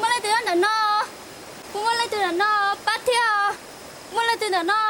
Muaj leej twg nyob ntawm no? Puas muaj leej twg ntawm no? Pab thiab. Muaj leej twg ntawm no?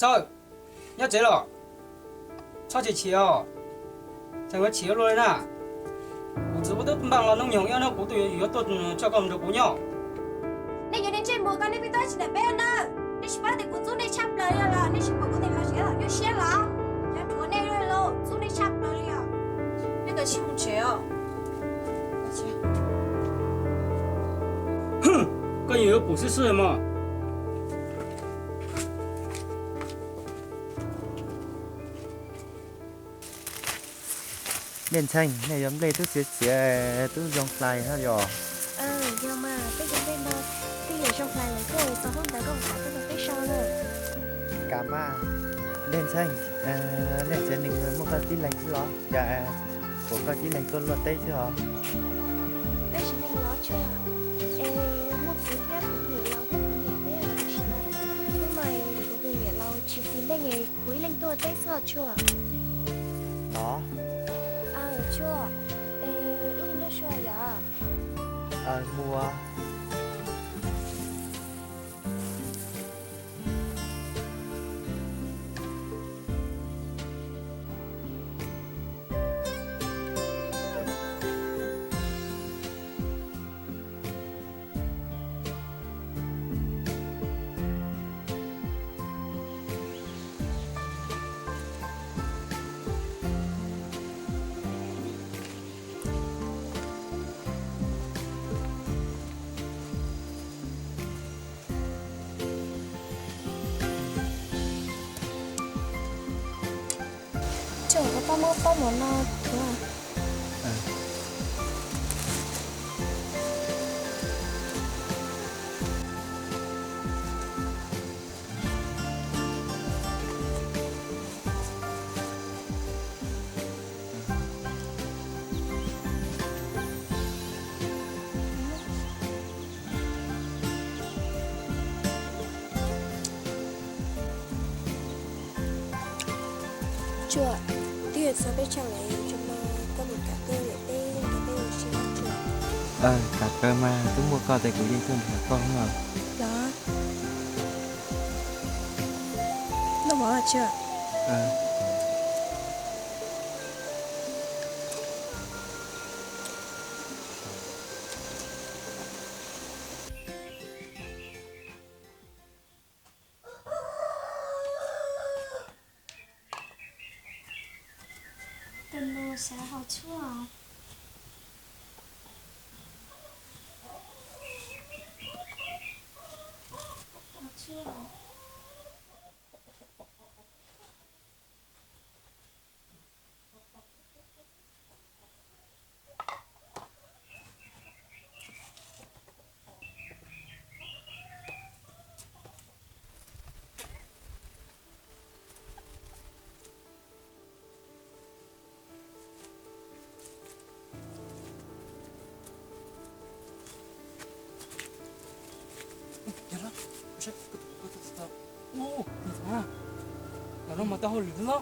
Xawj, nyob tsev los? Txhob chim chim os, tseem yuav chim ua luaj li na. Kuv txiv kuj twb npaj los hnub nyoog ib ob hnub kuv twb yuav tuaj coj koj mus nrog kuv nyob. Nej cov niag ntsej muag ko, nej pheej tuaj tsis ntawm peb na. Nej tsis paub tias kuv txub nej tshaj plaws li los? Nej tsis pom kuv tes los tsev los nyuaj siab los? Cov ruam nej los txub nej tshaj plaws li os. Nej kav tsij mus tsev os. Koj yeej yuav pum xwb xwb mog. Dej Ntxhee, nej yuav nplej twb txiav txiav twb zoo hlais no yog? Yog mas, peb cov nplej no twb yuav zoo hlais lawm thiab, txog hnub ntawd koj mus xav tuaj nrog peb sau na. Kam mas. Dej Ntxhee, nej tsev neeg muaj koj tib leeg xwb los? Cas pom koj tib leeg tuaj luaj teb xwb os? Peb tsev neeg los Tshuaj, es muaj kuv thiab kuv niam laus thiab kuv niam peb los tab sis mas hnub no kuv tus niam laus tsis txiv neej es kuv ib leeg tuaj teb xwb os Tshuaj. No. Aw Tshuaj, es ib leeg nyob sua yom? Aw, mus. Tshuaj, koj pab muab pob mov no thuav. Tshuaj, twb yog txog peb tsheej lawm, tso mas koj mus kam koj niam peb nrog peb ua si os Tshuaj. Kam kawg mas, twb muaj koj ces kuv yeej tuaj nrhiav koj os. Los, noj mov Tshuaj. Tus no xav haus tshuaj. Haus tshuaj. Lam no mas tau hauj lwm no.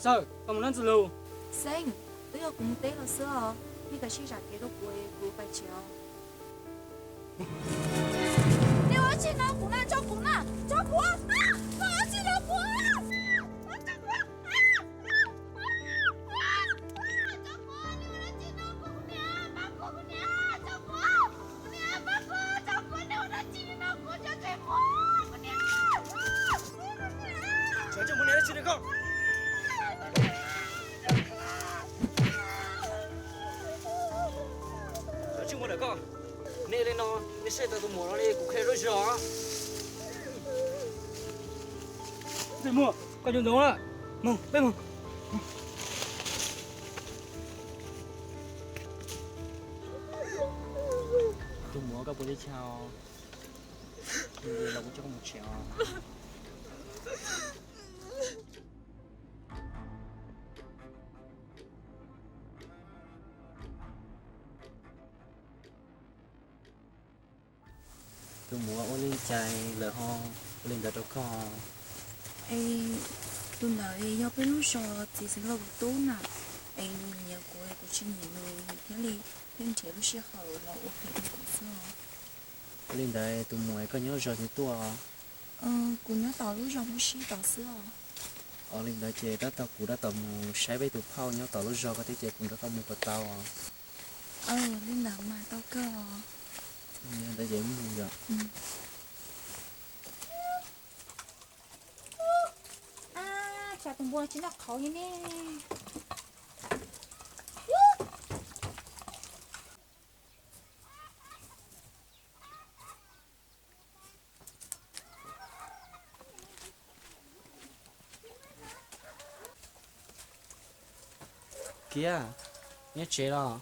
Xawj, koj mus nab ntxwg lus. Xeeb, twb yog kuv mus teb los xwb os, nej kav tsij zam kev rau kuv, kuv pais tsev os. Nej ua dab tsi no kuv na, tso kuv na, tso kuv, koj ua dab tsi rau kuv, tso kuv, tso kuv, nej ua dab tsi no, kuv niam, pab kuv, kuv niam, tso kuv, kuv niam, pab kuv, tso kuv, nej ua dab tsi no, kuv tso tseg mus, kuv niam, kuv niam, tso tseg mus, niam dab tsi no koj. Seb tau tus muam no li kuv qhia lub zog. Ntxwg Muas, koj nco ntsoov lawm. Mus, peb mus. Tus muam, koj puas teb chaws os? Los kuv coj koj mus tsev os. Tus muam, ua li cas lawv ho ua li ntawd rau koj? Es tus ntawd yog peb lub zos txiv xeev laus kuv tub na, es nws nyiam kuv, kuv tsis nyiam nws, nws thiaj li pheej nrhiav lub sij hawm los ua phem rau kuv xwb os. Ua li ntawd tus muam, koj nyob zos twg tuaj? Kuv nyob tom lub zos Hmoob Sib tod xwb os. Ua li ntawd ces tab tom, kuv tab tom mus saib peb tus phauj nyob tom lub zos ko thiab ces kuv nrog koj mus puas tau os? Li ntawd mas tau kawg os. Ntawd ces mus yom. Tsam tus npua tsis noj qhauv li ne. Kiab, nyob tsev los?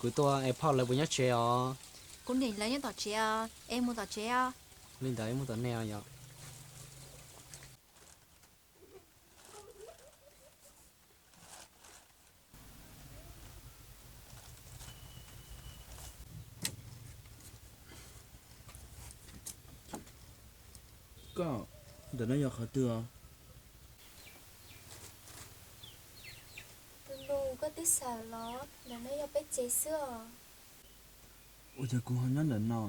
Kuv tuaj es phauj lawv puas nyob tsev os? Kuv niam lawv nyob tom tsev, es mus tom tsev os. Li ntawd mus tom nej os yom. Koj, ntawm no yog qhov twg os? Tus nus, koj twb xav los, ntawm no yog peb tsev xwb os. Ua cas kuv ho nyob ntawm no?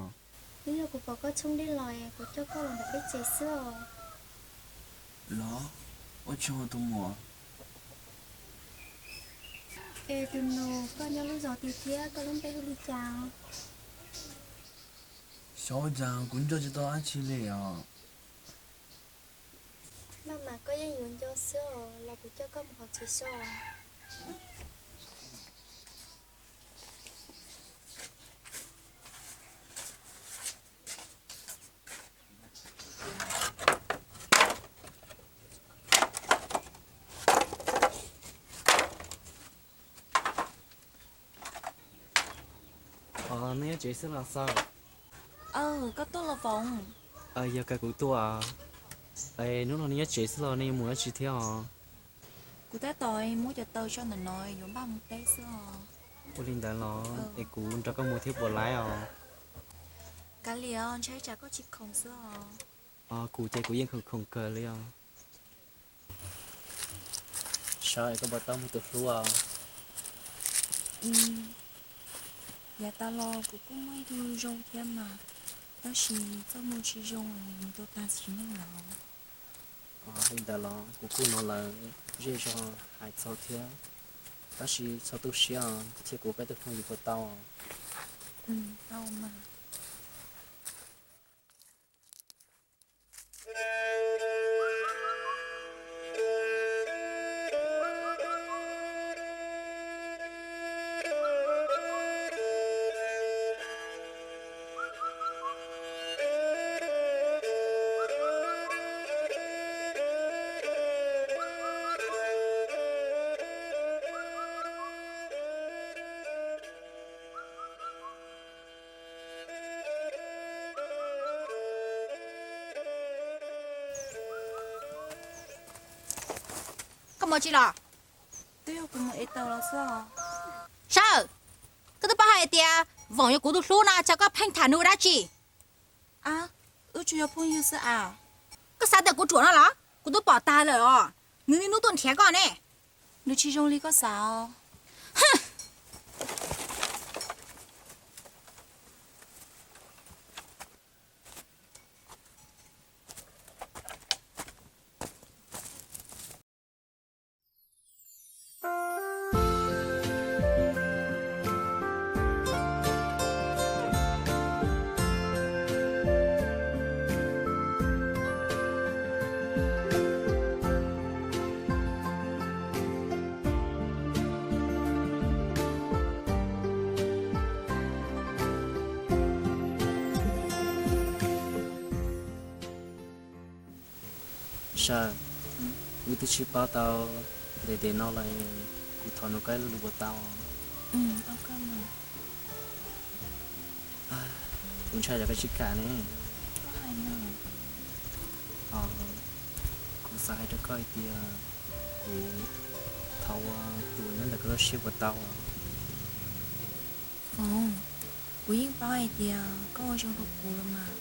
Twb yog kuv pom koj tshoob dej los es kuv coj koj los ntawm peb tsev xwb os. Los, ua tsaug tus muam. Es tus nus, koj nyob lub zos twg thiab koj lub npe hu li cas? Xyov ua cas kuv nco tsis tau dab tsi li os. Maj mam koj yeej yuav nco xwb os, los kuv coj koj mus hauv tsev so. Os, nej nyob tsev xwb los Xaws? Aw, koj tuaj los Foom? Yog kawg kuv tuaj. Es hnub no nej nyob tsev xwb los nej yuav mus dab tsi thiab os? Kuv tab tom muab cov taws tso ntawm no yuav npaj mus teb xwb os. Ua li ntawd los es kuv nrog koj mus thiab puas laib os? Kav liam os, ntshai tsam koj tsis khoom xwb os. Os, kuv ces kuv yeej khoom khoom kawg li os. Saib koj puas tau muaj tus hlub os? Yav tas los kuv kuj muaj ib tug zoo thiab mas, tab sis txoj hmoo tsis zoo es nws tuag tag sim neej lawm. Li ntawd los kuv kuj hnov lawv zej zog hais txog thiab, tab sis txhob tu siab os, cia kuv peb tug phooj ywg puas tau. Tau mas. Koj mus tsi los? Twb yog kuv mus ev taws los xwb os. Sawm, koj twb paub hais tias Voom yog kuv tus hlub no, cas koj pheej tham nws ua dab tsi? Wb tsuas yog phooj ywg xwb as. Koj xav tias kuv ruam no los? Kuv twb pom tag lawm os, nws niaj hnub tuaj nrhiav koj ne. Nws tsis zoo li koj xav os. Saw, wb twb sib paub tau ntev ntev no lawm, kuv thov nug koj ib lo lus puas tau? Kuv ntshai tsam koj tsis kam ne. Kuv xav hais rau koj hais tias kuv thov ua tus nyob ntawm koj lub siab puas tau? Foom, kuv yeej paub hais tias koj ua zoo rau kuv los mas,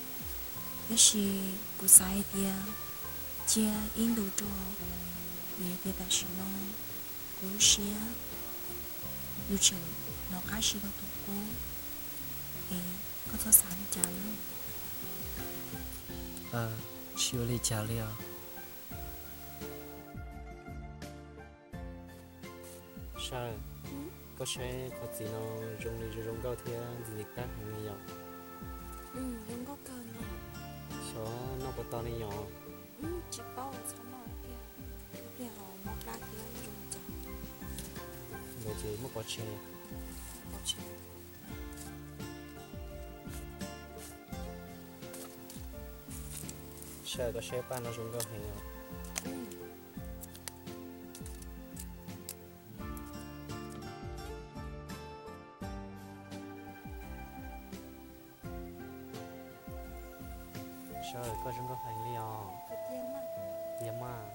tab sis kuv xav hais tias cia ib ntus rau, vim hais tias tam sim no kuv lub siab nws tseem hnov qab zib rau tus qub, es koj txhob xav li cas na. Tsis ua li cas li os. Saw, koj saib qhov txiv no zoo li zoo zoo nkauj thiab ntxim ntxim tab heev li yom. Xyov noj puas tau ne yom. Ntawd ces muab pov tseg. Saw, koj saib paj no zoo nkauj heev os. Saw, koj zoo nkauj heev li os. Tiag mas.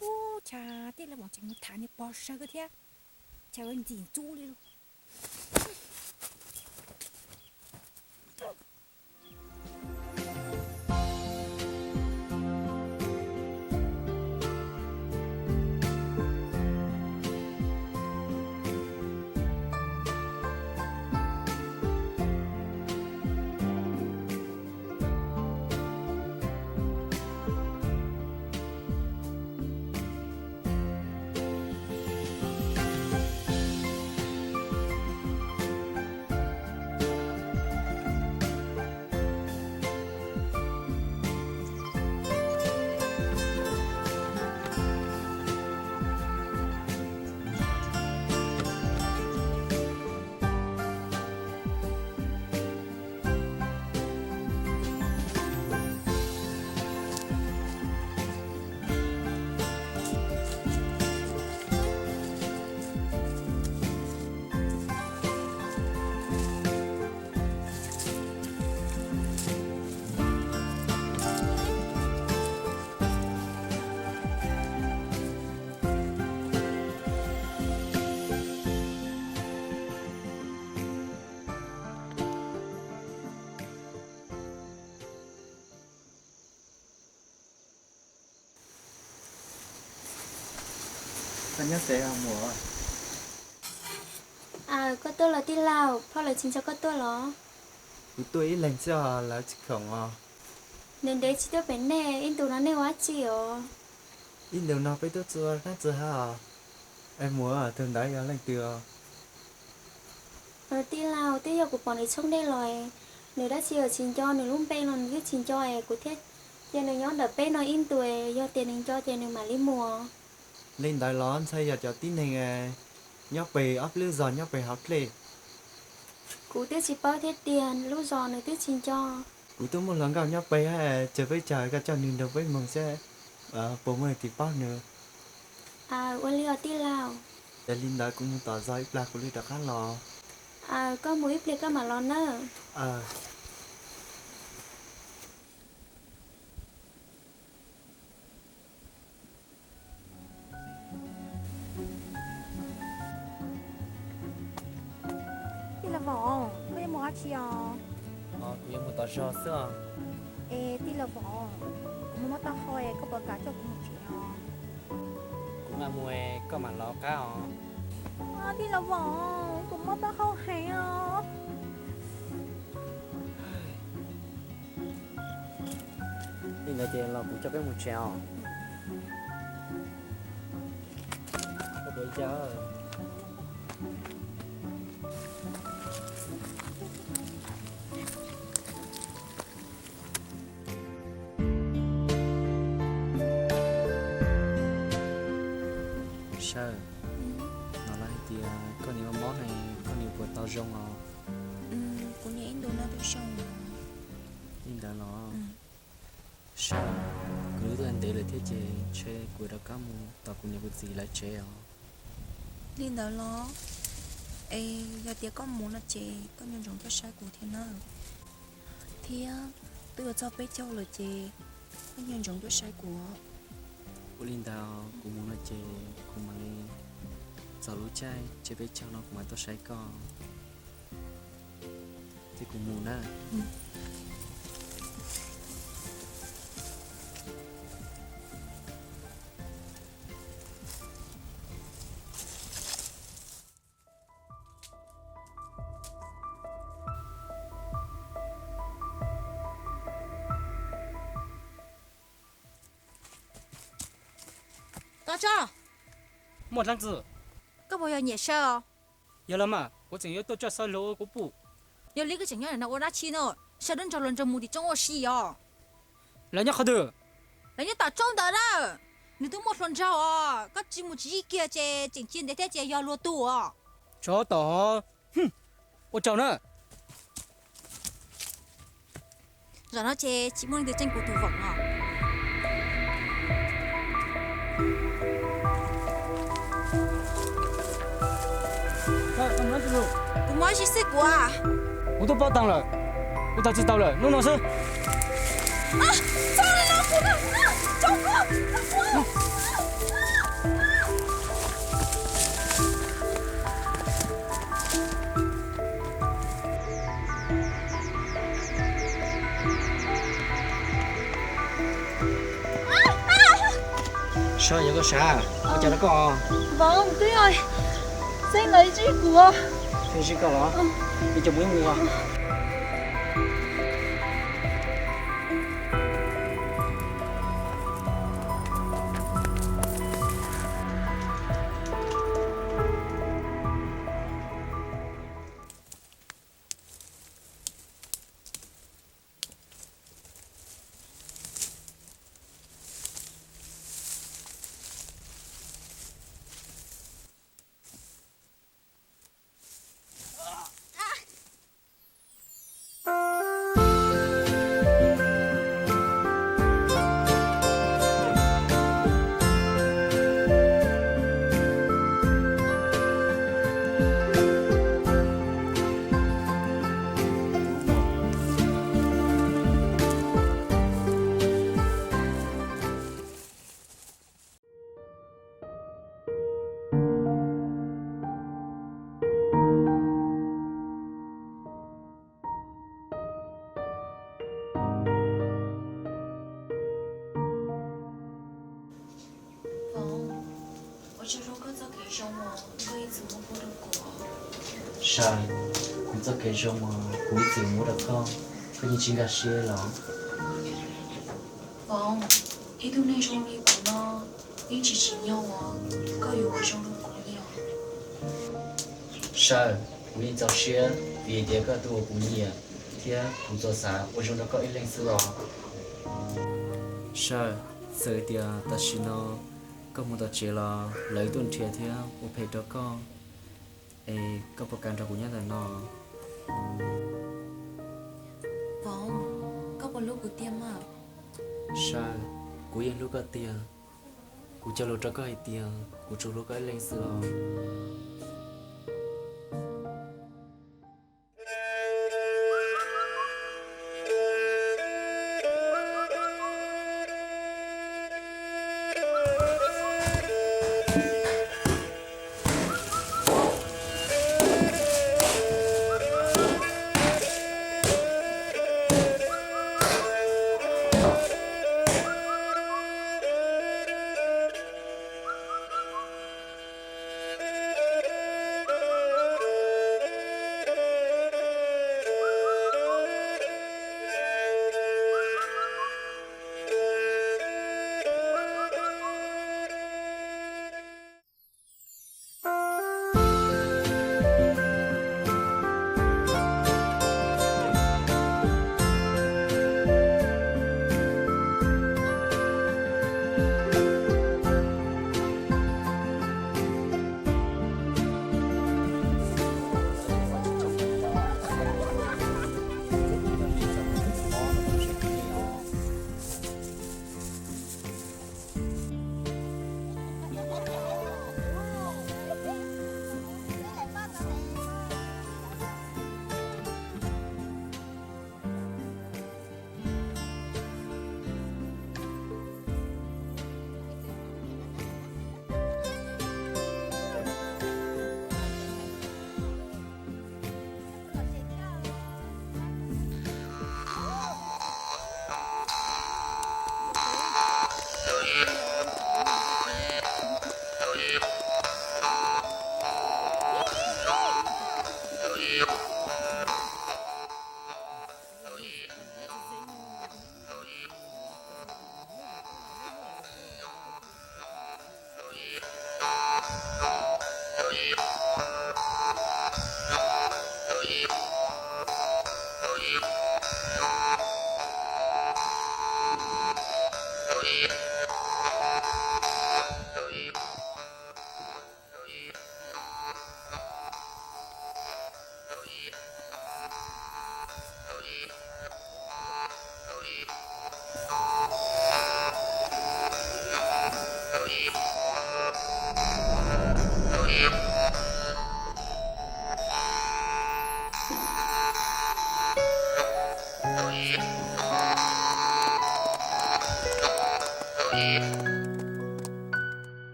Ub, cas tij laug Voom tseem mus tham niag pog Saw thiab, cas ua ntxim ntxub li lauj. Koj tuaj los tij laug, phauj lawv tsis nco koj tuaj los? Kuv tuaj ib leeg xwb os, lawv tsis khoom os. Ntev ntev tsis tuaj pem nej, ib ntus no nej ua dab tsi os? Ib ntus no peb tuaj txua qaib txua hav os. Es muam, tus ntawd yog leej twg os? Tij laug, twb yog kuv pom nws tshoob dej los, nws dab tsi los tsis nco, nws lub npe los nws twb tsis nco es kuv thiaj cia nws nyob ntawm peb no ib ntus, yog tias nws nco ces nws mam li mus. Li ntawd los ntshai yog cov tib neeg nyob pem ob lub zos nyob pem hauv dlej. Kuv twb tsis paub thiab tiag, lub zos nws twb tsis nco. Kuv twb muaj hluas nkauj nyob pem, ces peb caug koj coj nws nrog peb mus seb puas muaj leej twg paub nws. Ua li os tij laug. Ces li ntawd kuv mus tom zos ib plag kuv li rov qab los. Koj mus ib pliag koj mam los nawb. Tij laug Voom, koj yuav mus dab tsi os? Kuv yuav mus tom zos xwb os. Es tij laug Voom, kuv muaj mob taub hau es koj puas kam coj kuv mus tsev os? Kuv mam mus es koj mam los qab os. Tij laug Voom, kuv mob taub hau heev os. Li ntawd ces los kuv coj peb mus tsev os. Saw, Hnov lawv hais tias koj niam mob mob ne, koj niam puas tau zoo os? Kuv niam ib ntus no twb zoo lawm. Li ntawd los? Sab, kuv twb tuaj ntev lawm thiab ces ntshe kuv rov qab mus tos kuv niam kuv txiv lawv tsev os. Li ntawd los? Es yog tias koj mus no ces koj nco ntsoov tuaj saib kuv thiab na. Thiab twb yuav txog peb caug lawm ces koj nco ntsoov tuaj saib kuv. Ua li ntawd kuv mus no ces kuv mam li txog lub caij tsib peb caug no kuv mam tuaj saib koj. Ces kuv mus na. Tso tso. Muaj dlaab tsi? Koj puas yog Nyiam Sawb os? Yog los mas, kuv tseem yuav tuaj coj Sawb luag ua kuv pum. Yog li koj tseem nyob ntawm no ua dab tsi no? Sawb lub nraug hluas nraug mus tim roob ua si os. Lawv nyob qhov twg? Lawv nyob tom roob ntawd na. Nws twb muaj hluas nraug os, koj tsis mus tsis yig kiag ces tseem cia ntev thiab ces yog luag tug os. Tsov tom. Ua tsaug na. Zaum no ces tsis muaj leej twg txeeb kuv tus voom no. Kuv mob ib si xwb kuv. Kuv twb paub taag lawm, kuv txhaj tsis tau lawm, hnub no xwb. Sawb, yog koj sav, ua cas rau koj? Vauv, twb yog Xeeb lawv zij kuv. Xeeb zij koj los? Li cas mus ib mus os. Vauv, ua tsaug rau koj txoj kev zoo uas koj ib txwm muab pub rau kuv. Sawb, kuv txoj kev zoo uas kuv ib txwm muab rau koj, koj yeej tsis nkag siab los? Vauv, ib tug neeg zoo li kuv no yeej tsis tsim nyog uas koj yuav ua zoo rau kuv li os. Sawb, kuv yeej txaus siab vim tias koj yog tus uas kuv nyiam thiab kuv tsuas xav ua zoo rau koj ib leeg xwb os. Sawb, txawm tias tam sim no koj mus tom tsev los lawv tuaj nrhiav thiab ua phem rau koj, es koj puas kam nrog kuv nyob ntawm no? Vauv, koj puas hlub kuv tiag mas? Sawb, kuv yeej hlub koj tiag. Kuv cog lus rau koj hais tias kuv tsuas hlub koj ib leeg xwb os.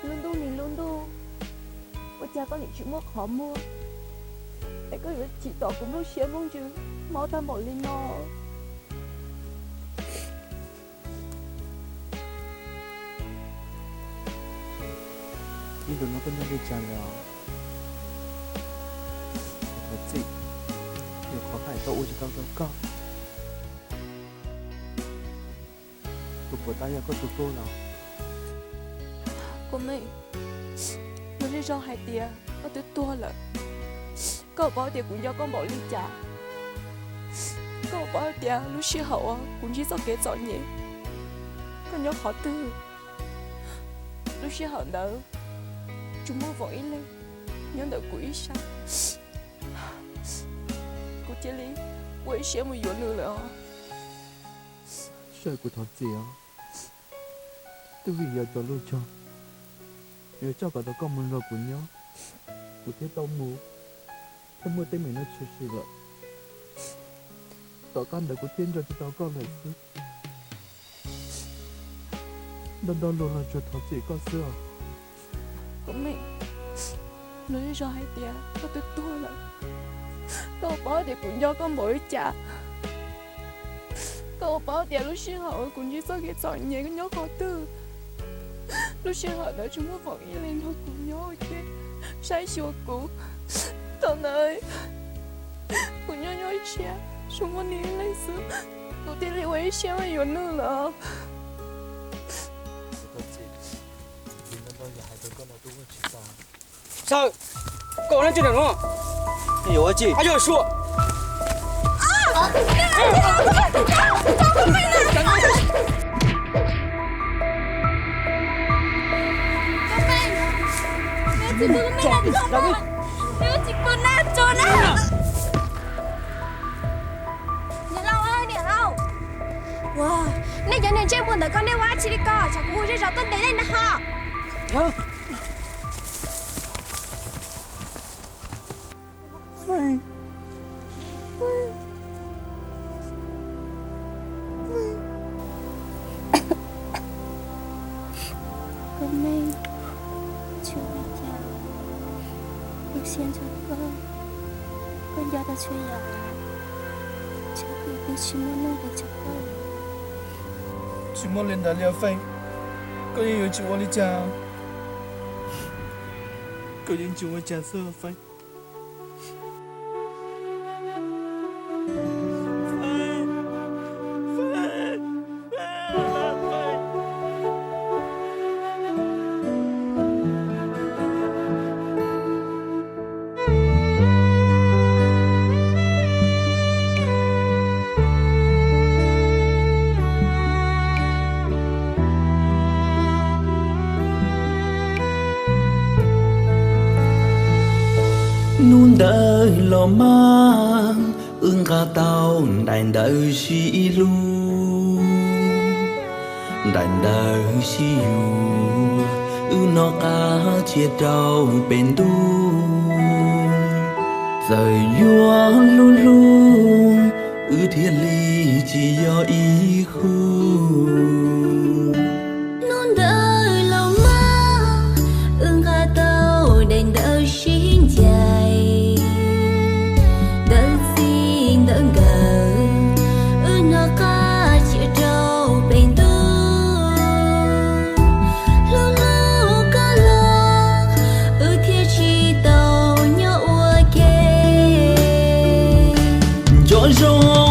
Lub ntuj ni lub ntuj, ua cas koj nim tsis muaj qhov muag, es koj yuav tsim txom kuv lub siab nplooj ntsws mob tag npaum li no? Ib ntus no koj nyob li cas lawm os? Kuv thov txim, yog qhov hais tau ua tsis tau rau koj. Kuv puas tab yog koj tus tub los? Kuv me, luag zej zog hais tias koj twb tuag lawm. Koj paub tias kuv nco koj npaum li cas? Koj paub tias lub sij hawm uas kuv ntsib txoj kev txom nyem, koj nyob qhov twg? Lub sij hawm ntawd tsuas muaj Voom ib leeg nyob ntawm kuv ib sab. Kuv cia li ua ib siab mus yuav nws lawm os. Sawm, kuv thov txim os. Twb vim yog cov lus cog, yuav coj kom tau koj mus nrog kuv nyob, kuv thiaj tau mus, thiaj muaj teeb meem no tshwm sim lawm. Tom qab ntawd kuv thiaj nco tsis tau koj lawm xwb. Ntau ntau lus los tsuas thov txim koj xwb os. Kuv me, luag zej zog hais tias koj twb tuag lawm. Koj ua paub tias kuv nco koj npaum li cas? Koj ua paub tias lub sij hawm kuv ntsib txoj kev txom nyem koj nyob qhov twg? Lub sij hawm ntawd tsuas muaj Voom ib leeg nrog kuv nyob ua ke, saib xyuas kuv. Thaum ntawd kuv nyob nyob ib siab, tsuas muaj nws ib leeg xwb, kuv thiaj li ua ib siab mus yuav nws lawm. Sawm, koj ua dab tsi ntawm no? Yuav ua tsi? Yog Suav. Niam laus, niam laus. Ua, nej cov niag ntsej muag ntawd ko nej ua dab tsi li ko? Tsam kuv hu zej zos tuaj ntes nej na ho. Koj me, tsis ua li cas, kuv siab ntshaw koj, koj nco tau txhua yam, tsam kuv twb tsis muaj nuj nqis rau koj. Tsis muaj li ntawd li os Feej, koj yeej yuav tsis ua li cas, koj yeej tsis ua cas xwb Feej. Los mas wb nqa tau daim ntawv sib hlub, daim ntawv sib yuav, wb noj qab cia rau pem ntuj. Txawm yuav hlub hlub, wb thiaj li tsis yog ib khub. Hnub ntawd los mas wb nqa tau daim ntawv sib ncaim, ntawv txij ntawv nkawm, wb noj qab cia rau pem ntuj. Hlub hlub koj los, wb thiaj tsis tau nyob ua ke. Nco zoo